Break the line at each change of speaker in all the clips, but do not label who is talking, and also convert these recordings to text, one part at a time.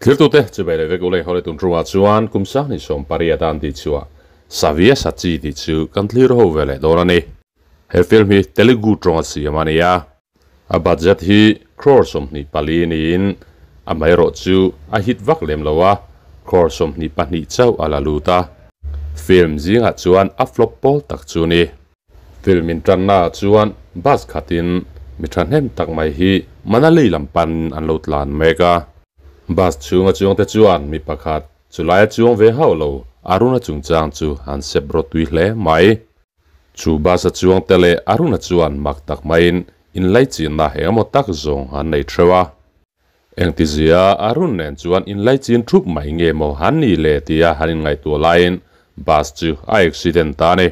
Thirtute chibai leh vek ulei hawleh tun ṭumah chuan kum sang ni 18 an tih chhuah Savia Sachi tih chu kan thlir ho ve leh dawn a ni. He film hi Telugu ṭawnga siam a ni a, a budget hi crore 24 niin amaherawh chu a hit vak lem lo a, crore 22 chauh a la lut a. Film zingah chuan a flop pawl tak chu ni. Film inṭanna ah chuan bus khatin mi ṭhahnem tak mai hi Manali lam pan an lo tlan mek a. Bus chhunga chuangte chuan mi pakhat chulaia chuang ve hauh lo Aruna chungchang chu an sep rawtui hle mai. Chu bus a chuangte leh Aruna chuan mak tak maiin inlaichinna engemaw tak zawng an nei theuh a. Engtizia Arun nen chuan inlaichin thup mai nge maw han ni le tia han inngaihtuah laiin bus chu a accident ta a ni.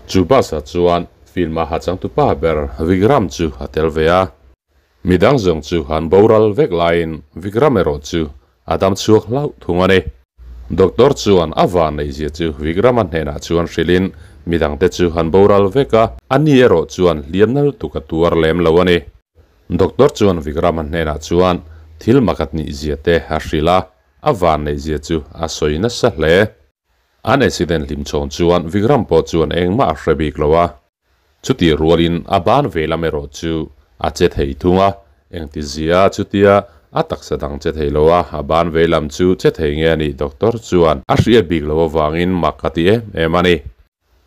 Chu bus ah chuan film a hachangtupa ber Vikram chu a tel ve a. Midang zawng chu an boral vek laiin Vikram erawh chu a dam chhuak hlauh thung a ni. Doctor chuan a van neihzia chu Vikrama hnenah chuan hrilhin midangte chu an boral vek a, ani erawh chuan hliamna lutuk a tuar lem lo a ni. Doctor chuan Vikrama hnenah chuan thil makhat nihzia te a hrilh a, a van neihzia chu a sawi nasa hle. An accident hlimchhawn chuan Vikram pawh chuan engmah a hre bik lo a. Chutih rualin a ban ve lam erawh chu a che thei thung a, engtizia chutia a taksa dang che thei lo a, a ban ve lam chu che thei nge a nih doctor chuan a hriat bik loh avangin mak a ti em em a ni.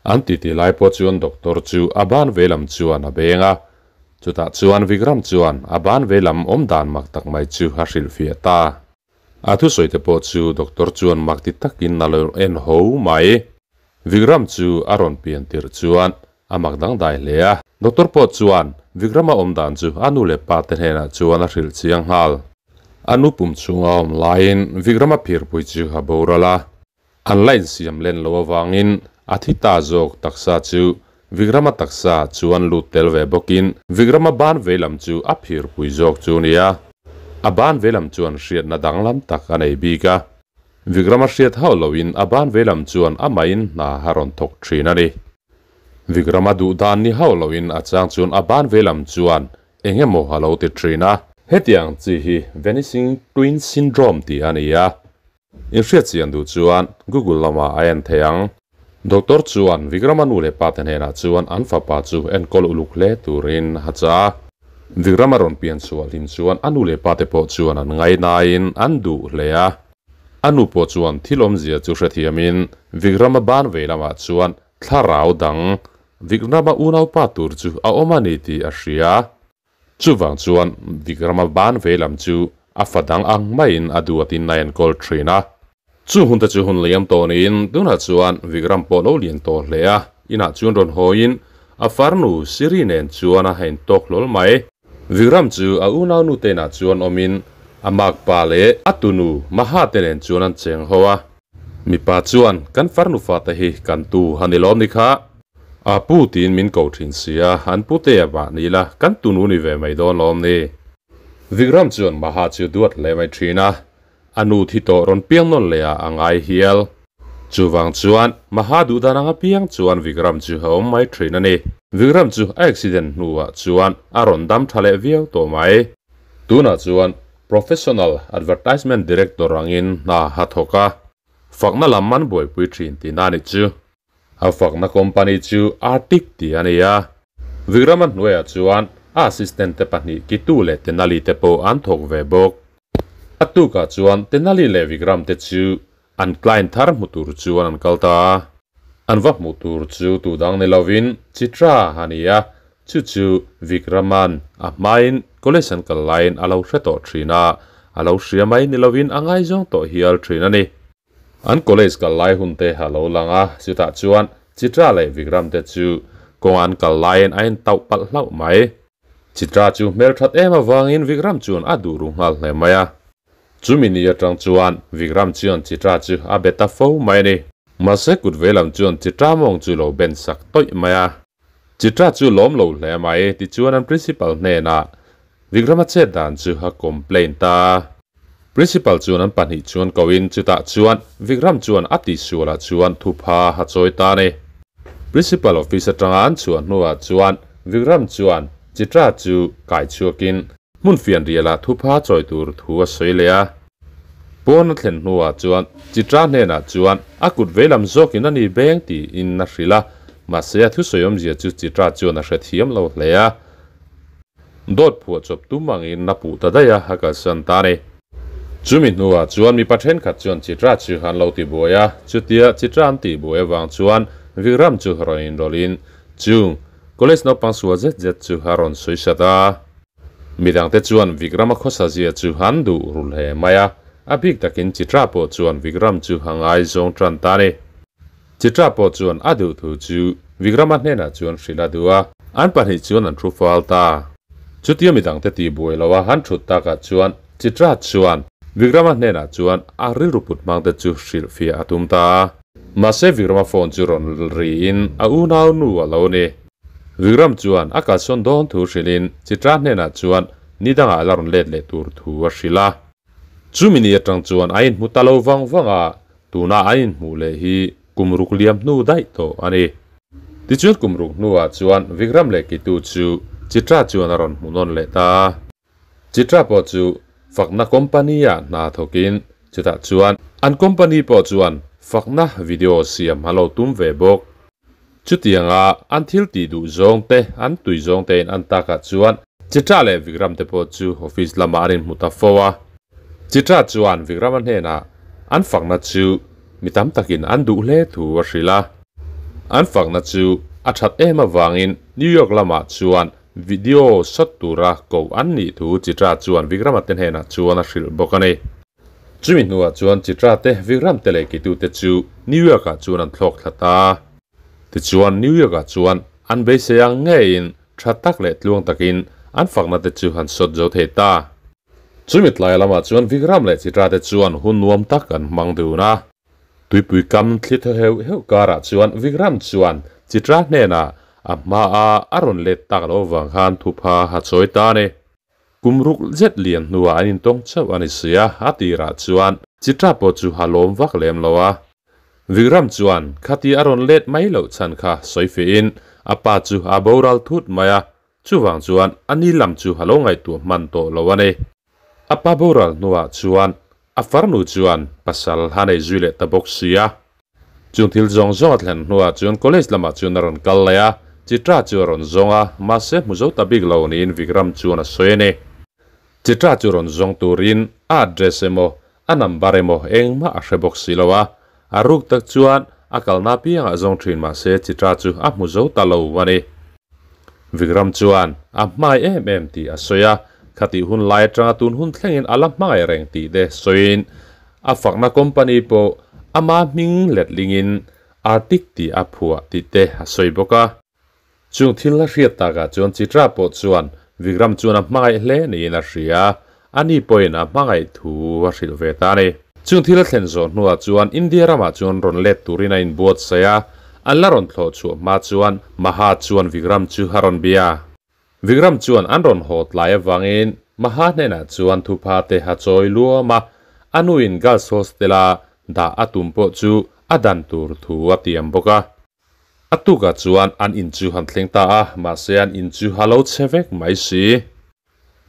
An titi lai pawh chuan doctor chu a ban ve lam chuan a beng a, chutah chuan Vikram chuan a ban ve lam awm dan mak tak mai chu a hrilhfiah ta. A thusawi te pawh chu doctor chuan mak ti takin a lo en ho mai. Vikram chu a rawn pian tirh chuan a mak dangdai hle a. Doctor pawh chuan Vikrama awm dan chu a nu leh pa te hnenah chuan a hrilh chiang nghal. A nu pum chhunga awm laiin Vikrama phirpui chu a boral a. An la insiam len loh avangin a thi ta zawk taksa chu Vikrama taksa chuan lut tel ve bawkin Vikrama ban veilam chu a phirpui zawk chu nia. A ban veilam chuan hriatna danglam tak a nei bik a. Vikrama hriat hauh loin a ban veilam chuan amahin hna a rawn thawk thin a ni. Vikrama duh dan ni hauh loin a chang chuan a ban veilam chuan eng emaw a lo ti thin a. Hetiang chi hi Vanishing Twin Syndrome tih a ni a. In hriat chian duh chuan Google lamah a en thei ang. Doctor chuan Vikrama nu leh pa te hnenah chuan an fapa chu enkawl uluk hle turin a chah a. Vikrama rawn pian chhuah hlim chuan a nu leh pa te pawh chuan an ngaihnain an duh hle a. A nu pawh chuan thil awmzia chu hrethiamin Vikrama ban vei lamah chuan thlarau dang Vikrama unaupa tur chu a awm a ni tih a hria. Chuvang chuan Vikrama ban ve lam chu a fa dang ang maiin a duatin a enkawl thin a. Chu hunte chu hun liam tawh niin tunah chuan Vikram pawh lo lian tawh hle a, inah chuan rawn hawiin a farnu Siri nen chuan a hain tawk hlawl mai. Vikram chu a unau nute inah chuan awmin a makpa leh a tunu Maha te nen chuan an cheng ho a. Mipa chuan kan farnu fate hi kan tu a ni lawm ni kha. A pu tiin min ko thin sia, an pu te a vah ni la, kan tunu ni ve mai dawn lawm ni. Vikram chuan Maha chu duat hle mai thin a, a nu thi tawh rawn piang nawn leh ah a ngai hial. Chuvang chuan Maha duh dan anga piang chuan Vikram chu a awm mai thin a ni. Vikram chu a accident hnuah chuan a rawn dam tha leh viau tawh mai. Tunah chuan Professional Advertisement Director angin hna a thawk a, fakna lam an buaipui thin tihna a nih chu. A fakna company chu Arctic tih a ni a. Vikrama hnuaiah chuan a assistant te pahnih Kitu leh Tenali te pawh an thawk ve bawk. A tukah chuan Tenali leh Vikram te chu an client thar hmu tur chuan an kal ta a. An va hmuh tur chu tu dang ni lovin Chitra a ni a, chu chu Vikrama'n a hmain college an kal laiin a lo hre tawh thin a, a lo hria mai ni lovin a ngaizawng tawh hial thin a ni. An college kal lai hun te a lo lang a, chutah chuan Chitra leh Vikram te chu kawng an kal laiin a intauh palh hlauh mai. Chitra chu hmelthat em avangin Vikram chuan a duh ru nghal hle mai a. Chumi ni atang chuan Vikram chuan Chitra chu a be ta fo mai a ni. Mahse kut veilam chuan Chitra mawng chu lo ben sak tawih mai a. Chitra chu lawm lo hle mai, tichuan an principal hnenah Vikrama chet dan chu a complain ta a. Principal chuan an pahnih chuan koin chutah chuan Vikram chuan a tihsualah chuan thupha a chawi ta a ni. Principal office atanga an chhuah hnuah chuan Vikram chuan Chitra chu kai chhuakin hmun fianrialah thupha chawi tur thu a sawi leh a. Pawn a thlen hnuah chuan Chitra hnenah chuan a kut veilam zawkin a ni beng tiin a hrilh a, mahse a thusawi awmzia chu Chitra chuan a hrethiam lo hle a. Dawt phuah chawp tum angin a puh ta daih a, a kalsan ta a ni. Chumi hnuah chuan mipa thenkhat chuan Chitra chu an lo tibuai a, chutia Chitra an tihbuai avang chuan Vikram chu rawn inrawlhin chung college naupang sual zet zet chu a rawn sawi sat a. Midangte chuan Vikrama khawsa zia chu an duh ru hle mai a, a bik takin Chitra pawh chuan Vikram chu a ngaizawng tan ta a ni. Chitra pawh chuan a duh thu chu Vikrama hnenah chuan hrilh a duh a, an pahnih chuan an thu fal ta. Chutia midangte tihbuai loha an thut takah chuan Chitra chuan Vikrama hnenah chuan a rilru put hmangte chu hrilhfiah a tum ta a. Mahse Vikrama phone chu rawn riin a unau nu a lo ni. Vikram chuan a kalsawn dawn thu hrilhin Chitra hnenah chuan ni dangah a la rawn let leh tur thu a hrilh a. Chumi ni atang chuan a inhmu ta lo vang vang a, tuna an inhmuh leh hi kum ruk liam hnu daih tawh a ni. Tichuan kum ruk hnuah chuan Vikram leh Kitu chu Chitra chuan a rawn hmu nawn leh ta a. Chitra pawh chu fakna company ah hna thawkin chutah chuan an company pawh chuan fakna video siam a lo tum ve bawk. Chutianga an thil tih duh zawng te, an tui zawng tein an takah chuan Chitra leh Vikram te pawh chu office lamah an inhmu ta fo a. Chitra chuan Vikrama hnenah an fakna chu mi tam takin an duh hle thu a hrilh a. An fakna chu a that em avangin New York lamah chuan video shot tura koh an nih thu Chitra chuan Vikrama te hnenah chuan a hrilh bawk a ni. Chumi hnuah chuan Chitra te, Vikram te leh Kitu te chu New York ah chuan an thlawk thla ta. Tichuan New York ah chuan an beisei ang ngeiin tha tak leh tluang takin an fakna te chu an sawt zo thei ta. Chumi tlai lamah chuan Vikram leh Chitra te chuan hun nuam tak an hmang dun a. Tuipui kam thli thaw heuh heuh karah chuan Vikram chuan Chitra hnenah a hmaa a rawn let tak loh avang khan thupha a chawi ta a ni. Kum ruk zet lian hnuah an intawng chauh a ni si a, a tirah chuan Chitra pawh chu a lawm vak lem lo a. Vikram chuan khati a rawn let mai loh chhan kha sawi fihin a pa chu a boral thut mai a, chuvang chuan a ni lam chu a lo ngaihtuah hman tawh lo a ni. A pa boral hnuah chuan a farnu chuan pasal a nei zui leh ta bawk si a. Chung thil zawng zawng a thlen hnuah chuan college lamah chuan a rawn kal leh a, Chitra chu a rawn zawng a, mahse hmu zo ta bik lo niin Vikram chuan a sawi a ni. Chitra chu rawn zawng turin a address emaw, a number emaw engmah a hre bawk si lo a, a ruk tak chuan a kalna apiangah zawng thin mahse Chitra chu a hmu zo ta lo a ni. Vikram chuan a hmangaih em em tih a sawi a, khatih hun lai atanga tun hun thlengin a la hmangaih reng tih te sawiin A fakna company pawh ama hming letlingin Arctic tih a phuah tih te a sawi bawk a. Chung thil a hriat takah chuan Chitra pawh chuan Vikram chuan a hmangaih hle niin a hria a, ani pawhin a hmangaih thu a hrilh ve ta a ni. Chung thil a thlen zawh hnuah chuan India ramah chuan rawn let turin a inbuatsaih a, an la rawn thlawh chhuah hma chuan Maha chuan Vikram chu a rawn bia. Vikram chuan an rawn haw tlai avangin Maha hnenah chuan thupha te a chawi luam a, a nuin girls hostel-a dah a tum pawh chu a dan tur thu a tiam bawk a. A tukah chuan an in chu han thleng ta a, mahse an in chu a lo chhe vek mai si.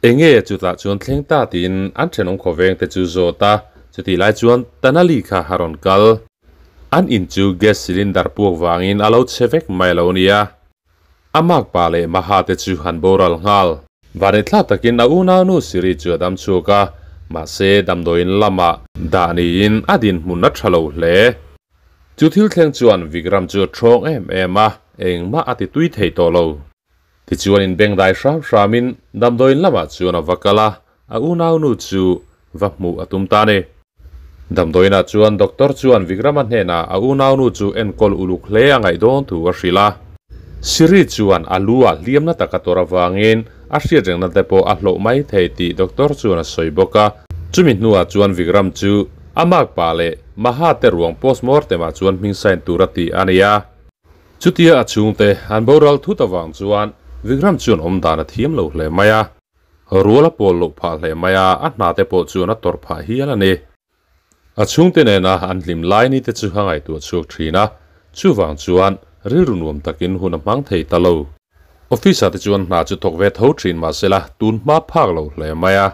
Enge chutah chuan thleng ta tiin an thenawm khawveng te chu zawt a, chutih lai chuan Tanali kha a rawn kal. An in chu gas cylinder puak vangin a lo chhe vek mai lo nia. A mak pa leh Maha te chu an boral nghal. Vanithlak takin a unaunu Siri chu a dam chhuak a, mahse damdawiin lamah dah niin a dinhmun a tha lo hle. Chu thil thleng chuan Vikram chu a thawng em em a, engmah a ti tui thei tawh lo. Tichuan inbengdai hram hramin damdawiin lamah chuan a va kal a, a unaunu chu va hmuh a tum ta a ni. Damdawiinah chuan doctor chuan Vikrama hnenah a unaunu chu enkawl uluk hle a ngaih dawn thu a hrilh a. Siri chuan a lu ah hliamna tak a tawrh avangin a hriatrengna te pawh a hlauh mai thei tih doctor chuan a sawi bawk a. Chumi hnuah chuan Vikram chu a makpa leh Maha te ruang postmortem ah chuan hming sign tur a ti a ni a. Chutia a chhungte an boral thut avang chuan Vikram chuan awmdan a thiam lo hle mai a. Rual a pawl loh phah hle mai a, a hna te pawh chuan a tawrh phah hial a ni. A chhungte nena an hlim lai ni te chu a ngaihtuah chhuak thin a, chuvang chuan rilru nuam takin hun a hmang thei ta lo. Office ah te chuan hna chu thawk ve tho thin mahsela tun hma phak lo hle mai a.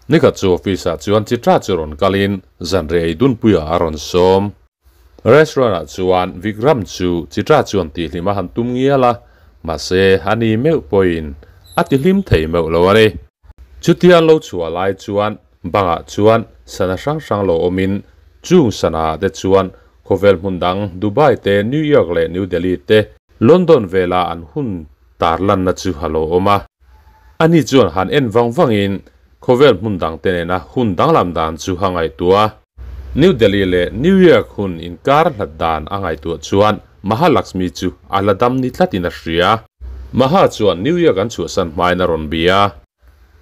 Nikhat chu office ah chuan Chitra chu rawn kalin zanriah ei dunpuiah a rawn sawm. Restaurant ah chuan Vikram chu Chitra chuan tihhlim a han tum ngial a, mahse a ni meuh pawhin a tihlim thei meuh lo a ni. Chutia an lo chhuah lai chuan bangah chuan sana hrang hrang lo awmin chung sana ah te chuan khawvel hmun dang Dubai te, New York leh New Delhi te, London vela an hun tarlanna chu a lo awm a. Ani chuan han en vang vangin khawvel hmun dang te nena hun danglam dan chu a ngaihtuah a. New Delhi leh New York hun inkar hlat dan a ngaihtuah chuan Mahalakshmi chu a la dam ni tlatin a hria. Maha chuan New York an chhuahsan hmain a rawn bia.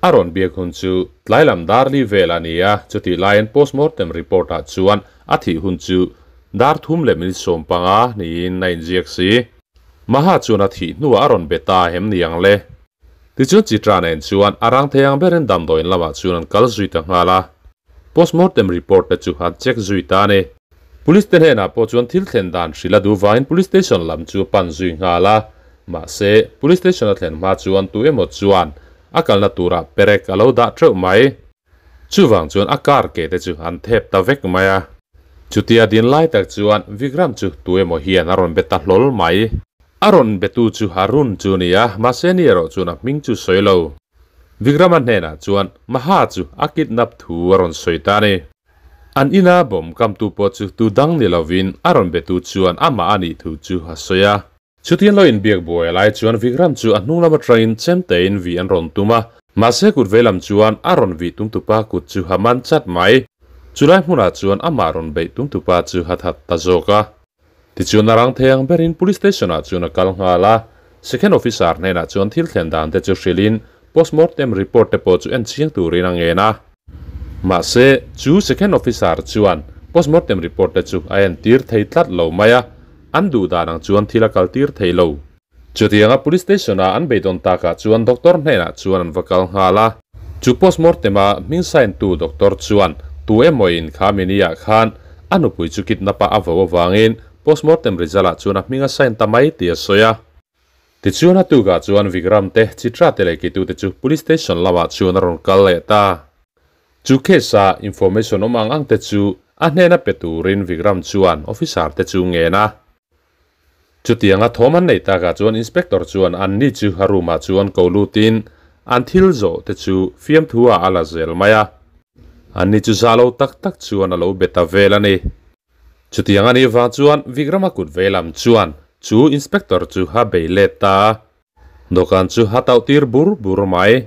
A rawn biak hun chu tlai lam dar li vel a ni a, chutih laiin postmortem report ah chuan a thih hun chu dar thum leh minute 15 niin a inziak si. Maha chuan a thih hnuah a rawn be ta hem ni ang le. Tichuan Chitra nen chuan a rang thei ang berin damdawiin lamah chuan an kal zui ta nghal a. Postmortem report te chu an check zui ta a ni. Police te hnenah pawh chuan thil thlen dan hrilh a duh vangin Police Station lam chu a pan zui nghal a. Mahse, Police Station a thlen hma chuan tu emaw chuan a kalna turah perek a lo dah teuh mai. Chuvang chuan a car ke te chu an thep ta vek mai a. Chutia din lai tak chuan Vikram chu tu emaw hian a rawn be ta hlawl mai. A rawn betu chu Arun chu a ni a, mahse ni erawh chuan a hming chu sawi lo. Vikrama hnenah chuan Maha chu a kidnap thu a rawn sawi ta a ni. An ina bawm kamtu pawh chu tu dang ni lovin a rawn betu chuan amah a nih thu chu a sawi a. Chutiang lo inbiak buai lai chuan Vikram chu a hnung lam atangin chemtein vih an rawn tum a, mahse kut veilam chuan a rawn vih tumtupa kut chu a man chat mai. Chulai hmunah chuan amah rawn beih tumtupa chu a that ta zawk a. Tichuan a rang thei ang berin Police Station ah chuan a kal nghal a, Second Officer hnenah chuan thil thlen dan te chu hrilhin Postmortem report te pawh chu en chiang turin a ngen a. Mahse, chu Second Officer chuan Postmortem report te chu a en tir thei tlat lo mai a, an duh dan ang chuan thil a kal tir thei lo. Chutianga Police Station a an beidawn takah chuan Doctor hnenah chuan an va kal nghal a. Chu postmortem a hming sign tu Doctor chuan tu emawin kha mini ah khan a nupui chu kidnap a a vo avangin postmortem result ah chuan a hming a sign ta mai tih a sawi a. Tichuan a tukah chuan Vikram te, Chitra te leh Kitu te chu Police Station lamah chuan a rawn kal leh ta. Chu case a information awm ang ang te chu a hnena pe turin Vikram chuan officer te chu ngen a. Chutianga thawm an neih takah chuan Inspector chuan anni chu a room ah chuan ko lutin an thil zawh te chu fiamthu ah a la zel mai a. Anni chu za lo tak tak chuan a lo be ta vel a ni. Chutiang a nih vang chuan Vikrama kut veilam chuan chu Inspector chu a bei let ta a, dawhkan chu a tauh tir bur bur mai.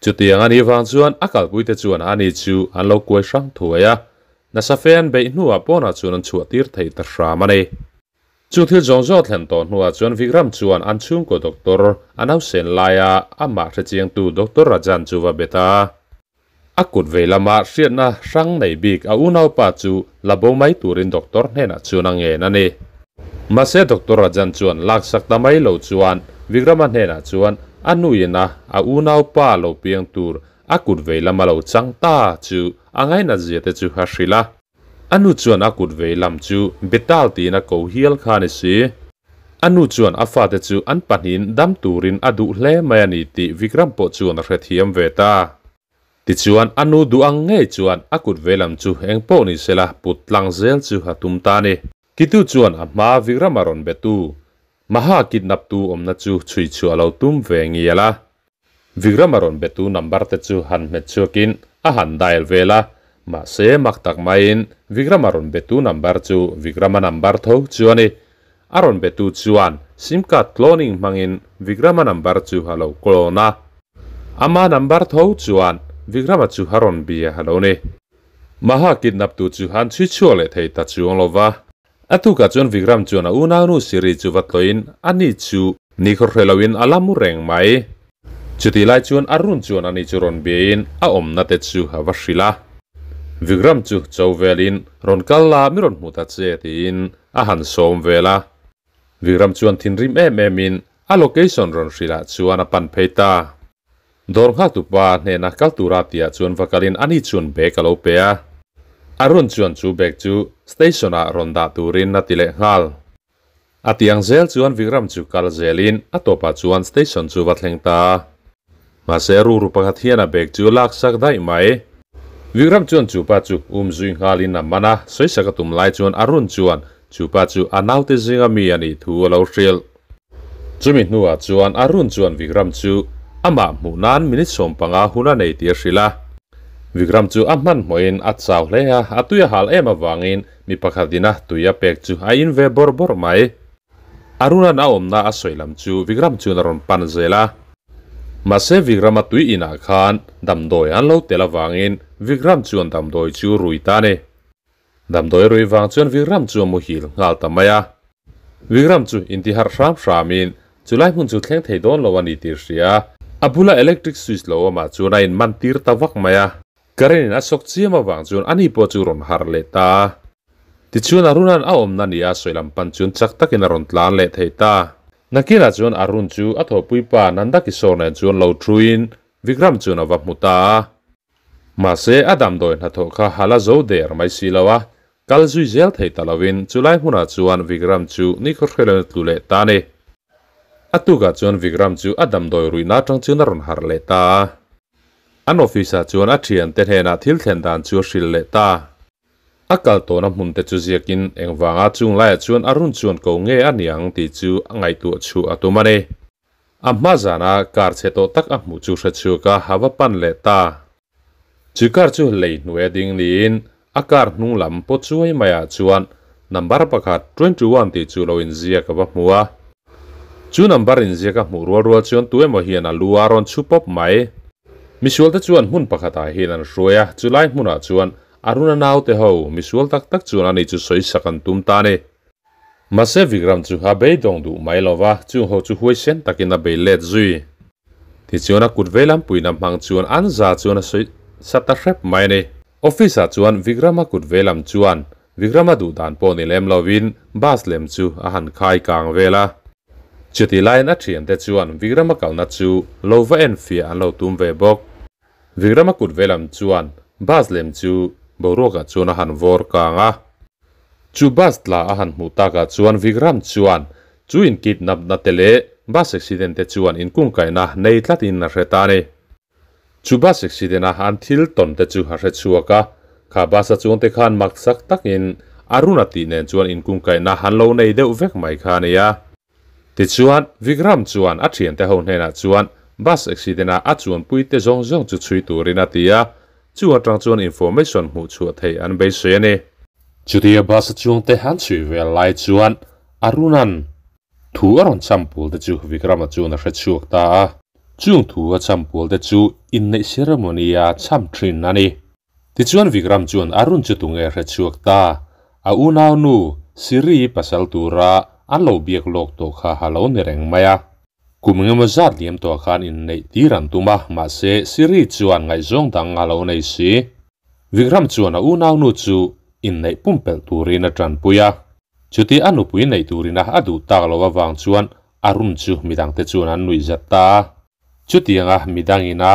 Chutiang a nih vang chuan a kalpuite chuan ani chu an lo kuai hrang thuai a, nasa fe an beih hnuah pawnah chuan an chhuah tir thei ta hram a ni. Chu thil zawng zawng thlen tawh hnuah chuan Vikram chuan an chhungkaw doctor a nausen laia amah hrechiangtu Doctor Rajan chu va bet a. A kut vei lama hriatna hrang nei bik a unaupa chu la bo mai turin doctor hnenah chuan a ngen a ni. Mahse Doctor Rajan chuan laksak ta mai lo chuan Vikrama hnenah chuan a nuin a a unaupa lo piang tur a kut vei lama lo chang ta chu a ngainat zia te chu a hrilh a. A nu chuan a kut vei lam chu Betal tiin a ko hial kha a ni si. A nu chuan a fate chu an pahnihin dam turin a duh hle mai a ni tih Vikram pawh chuan a hrethiam ve ta. Tichuan, a nu duh ang ngei chuan a kut vei lam chu eng pawh ni sela put tlang zel chu a tum ta a ni. Kitu chuan a hma Vikrama rawn betu, Maha kidnap-tu awmna chu chhui chhuah lo tum ve ngial a. Vikrama rawn betu number te chu han hmet chhuakin a han dial vel a, mahse mak tak maiin Vikrama rawn betu number chu Vikrama number tho chu a ni. A rawn betu chuan sim card cloning hmangin Vikrama number chu a lo clone a. Ama number tho chuan Vikrama chu a rawn bia a lo ni. Maha kidnap tu chu han chhui chhuak leh thei ta chuang lo va. A tukah chuan Vikram chuan a unaunu Siri chu va tlawhin ani chu ni khaw hre loin a la mu reng mai. Chutih lai chuan Arun chuan ani chu rawn biain a awmna te chu a va hrilh a. Vikram chu cho velin rawn kal la mi rawn hmu ta che tiin a han sawm vel a. Vikram chuan thinrim em emin a location rawn hrilh ah chuan a pan phei ta. Dawr nghaktupa hnena kal tura tihah chuan va kalin ani chuan bag a lo pe a. Arun chuan chu bag chu station ah rawn dah turin a ti leh nghal. A ti ang zel chuan Vikram chu kal zelin a tawpah chuan station chu va thleng ta. Mahse rukru pakhat hian a bag chu a laksak daih mai. Vikram chuan chupa chu um zui nghalin a man a, sawisak a tum lai chuan Arun chuan chupa chu a naute zinga mi a nih thu a lo hrilh. Chumi hnuah chuan Arun chuan Vikram chu amah hmuh nan minute 15 hun a nei tih a hrilh a. Vikram chu a hmanhmawhin a chau hle a, a tui a hal em avangin mi pakhat ina tui a pek chu a in ve bawrh bawrh mai. Arunan a awmna a sawi lam chu Vikram chuan a rawn pan zel a. Mahse Vikrama tui inah khan damdawi an lo tel avangin Vikram chuan damdawi chu rui ta a ni. Damdawi rui vang chuan Vikram chu a muhil nghal ta mai a. Vikram chu intiharh hram hramin chulai hmun chu thleng thei dawn lo a ni tih hria. A bula electric switch lo awmah chuan a inman tir ta vak mai a. Current in a sawk chiam avang chuan ani pawh chu rawn harh leh ta a. Tichuan Aruna'n a awmna nia sawi lam pan chuan chak takin a rawn tlan leh thei ta. Nakinah chuan Arun chu a thawhpui pa Nanda Kishore nen chuan lo thuin Vikram chuan a va hmu ta a. Mahse a damdawi hnathawh kha hal a zo der mai si lo a, kal zui zel thei ta lovin chulai hmunah chuan Vikram chu nikhaw hrialin a tlu leh ta a ni. A tukah chuan Vikram chu a damdawi ruihna atang chuan a rawn harh leh ta a. An office-ah chuan a thiante hnenah thil thlen dan chu a hrilh leh ta. A kal tawhna hmun te chu ziakin engvanga chung laiah chuan a run chuan ko nge a niang tih chu a ngaihtuah chhuah a tum a ni. A hma zana car chhe tawh tak a hmuh chu hre chhuak a, a va pan leh ta. Chu car chu lei hnuaia ding niin a car hnung lam pawt chuai maiah chuan number pakhat 21 tih chu lo inziak a va hmu a. Chu number inziak a hmuh rual rual chuan tu emaw hian a lu a rawn chhu pawp mai. Misual te chuan hmun pakhatah hian an hruai a, chulai hmunah chuan Aruna naute ho misual tak tak chuan ani chu sawisak an tum ta a ni. Mahse Vikram chu a beidawng duh mai lo va, chung ho chu huaisen takin a bei let zui. Tichuan a kut veilam puina hmang chuan an za chuan a sawi sa ta hrep mai a ni. Office ah chuan Vikrama kut veilam chuan Vikrama duh dan pawh ni lem lovin bus lem chu a han khai kang vel a. Chutih laiin a thiante chuan Vikrama kalna chu lo va enfiah an lo tum ve bawk. Vikrama kut veilam chuan bus lem chu boruakah chuan a han vawr kang a. Chu bus tla a han hmuh takah chuan Vikram chuan chu inkidnapna te leh bus accident te chuan inkungkaihna nei tlatin a hre ta a ni. Chu bus accident a an thil tawn te chu a hre chhuak a, kha bus a chuang te khan maksak takin Aruna tih nen chuan inkungkaihna han lo nei deuh vek mai kha a ni a. Tichuan, Vikram chuan a thiante ho hnenah chuan bus accident-a a chuanpuite zawng zawng chu chhui turin a ti a, chu atang chuan information hmuh chhuah theih an beisei a ni. Chutia bus a chuangte an chhui vel lai chuan Arunan thu a rawn cham pawl te chu Vikrama chuan a hre chhuak ta a. Chung thu a cham pawl te chu inneih ceremony-a cham thin a ni. Tichuan Vikram chuan Arun chu tunge hre chhuak ta? A unaunu Siri pasal tura an lo biak lawk tawh kha a lo ni reng mai a. Kum engemaw zat liam tawh khan inneih tir an tum a, mahse Siri chuan ngaihzawng dang a lo nei si. Vikram chuan a unaunu chu inneih pumpelh turin a tanpui a. Chuti a nupui neih turina a duh tak loh avang chuan Arun chu midangte chuan an nuihzat ta a. Chutianga midangina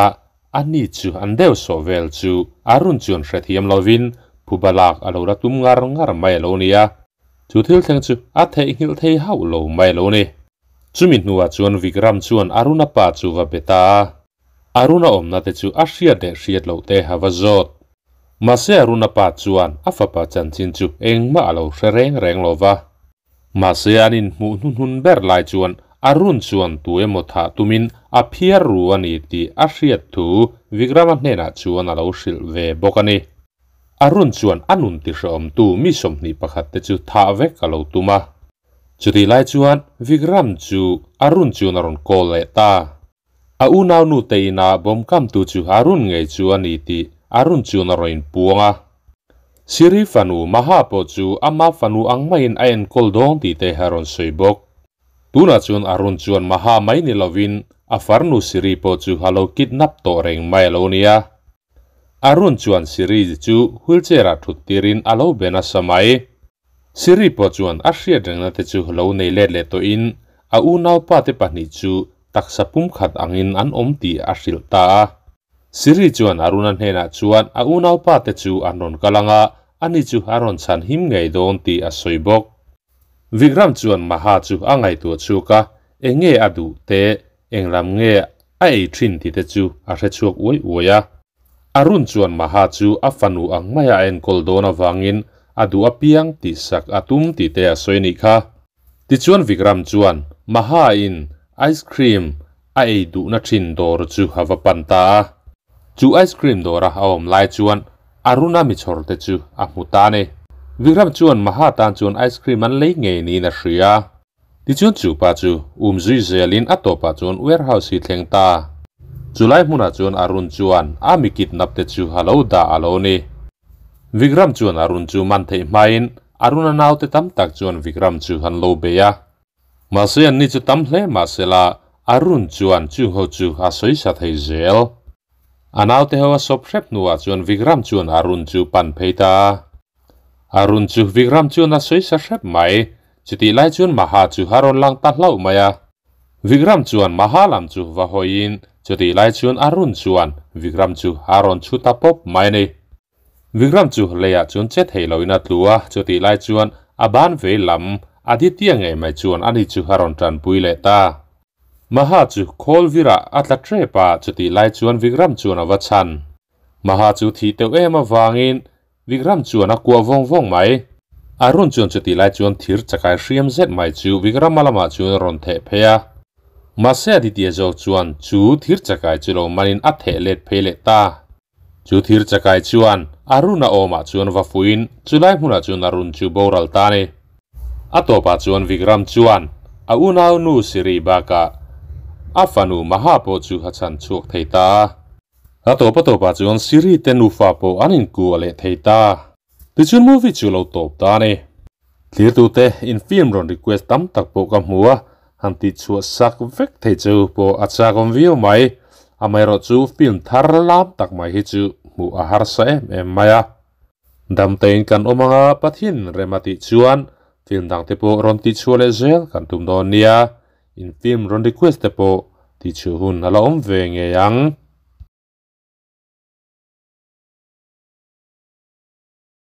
A ni chu an deuh sawh vel chu a run chuan hrethiam lovin phuba lak a lo la tum ngar ngar mai a lo ni a, chu thil thleng chu a theihnghilh thei hauh lo mai a lo ni. Chumi hnuah chuan Vikram chuan Aruna pa chu va be ta a, Aruna awmna te chu a hriat leh hriat loh te a va zawt. Mahse Aruna pa chuan a fapa chanchin chu engmah a lo hre reng reng lo va. Mahse an inhmuh hnuhnun ber lai chuan Arun chuan tu emaw thah tumin a phiar ru a ni tih a hriat thu Vikrama hnenah chuan a lo hrilh ve bawk a ni. Arun chuan a nun tihrehawmtu mi 21 te chu thah vek a lo tum a. Chutih lai chuan Vikram chu Arun chuan a rawn call leh ta. A unaunu te ina bawm kamtu chu Arun ngei chu a ni tih Arun chuan a rawn inpuang a. Siri fanu Maha pawh chu ama fanu ang maiin a enkawl dawn tih te a rawn sawi bawk. Tunah chuan Arun chuan Maha mai ni lovin a farnu Siri pawh chu a lo kidnap tawh reng mai a lo nia. Arun chuan Siri chu wheelchair-ah thut tirin a lo be nasa mai. Siri pawh chuan a hriat rengna te chu lo nei let leh tawhin a unaupa te pahnih chu taksa pumkhat angin an awm tih a hrilh ta a. Siri chuan Aruna hnenah chuan a unaupa te chu an rawn kal ang a, ani chu a rawn chhan him ngei dawn tih a sawi bawk. Vikram chuan Maha chu a ngaihtuah chhuak a, eng nge a duh te, eng lam nge a ei thin tih te chu a hre chhuak uai uai a. Arun chuan Maha chu a fanu ang maia a enkawl dawn avangin a duh apiang tih sak a tum tih te a sawi nih kha. Tichuan Vikram chuan Maha in ice cream a ei duhna thin dawr chu a va pan ta a. Chu ice cream dawra a awm lai chuan Aruna mi chhawr te chu a hmu ta a ni. Vikram chuan Maha tan chuan ice cream an lei ngei niin a hria. Tichuan chu pa chu um zui zelin a tawpah chuan warehouse hi thleng ta. Chulai hmunah chuan Arun chuan a mi kidnap te chu a lo dah a lo ni. Vikram chuan Arun chu man theih hmain Aruna naute tam tak chuan Vikram chu an lo bei a. Mahse anni chu tam hle mahsela Arun chuan chung ho chu a sawi sa thei zel. A naute ho a sawp hrep hnuah chuan Vikram chuan Arun chu pan phei ta a. Arun chu Vikram chuan a sawi sa hrep mai. Chutih lai chuan Maha chu a rawn lang ta hlauh mai a. Vikram chuan Maha lam chu va hawiin chutih lai chuan Arun chuan Vikram chu a rawn chhu ta pawp mai a ni. Vikram chu leiah chuan che thei loin a tlu a, chutih lai chuan a ban vei lam Aditya ngei mai chuan ani chu a rawn tanpui leh ta. Maha chu khawl virah a tla tep a, chutih lai chuan Vikram chuan a va chhan. Maha chu thih teuh em avangin Vikram chuan a kuah vawng vawng mai. Arun chuan chutih lai chuan thir chakai hriam zet mai chu Vikrama lamah chuan a rawn theh phei a. Mahse Aditya zawk chuan chu thir chakai chu lo manin a theh let phei leh ta. Chu thir chakai chuan Arun a awmah chuan va fuiin chulai hmunah chuan Arun chu boral ta a ni. A tawpah chuan Vikram chuan a unau nu Siri bakah a fanu Maha pawh chu a chhan chhuak thei ta a. A tawp a tawpah chuan Siri te nufa pawh an inkuah leh thei ta. Tichuan movie chu lo tawp ta a ni. Thirtute in film rawn request tam tak pawh ka hmu a, han tihchhuah sak vek thei chu pawh a chak awm viau mai. Amaherawhchu film thar lam tak mai hi chu hmuh a harsa em em mai a. Damtein kan awm anga Pathian rem a tih chuan film dangte pawh rawn tihchhuah leh zel kan tum dawn nia. In film rawn request te pawh tihchhuah hun a la awm ve ngei ang.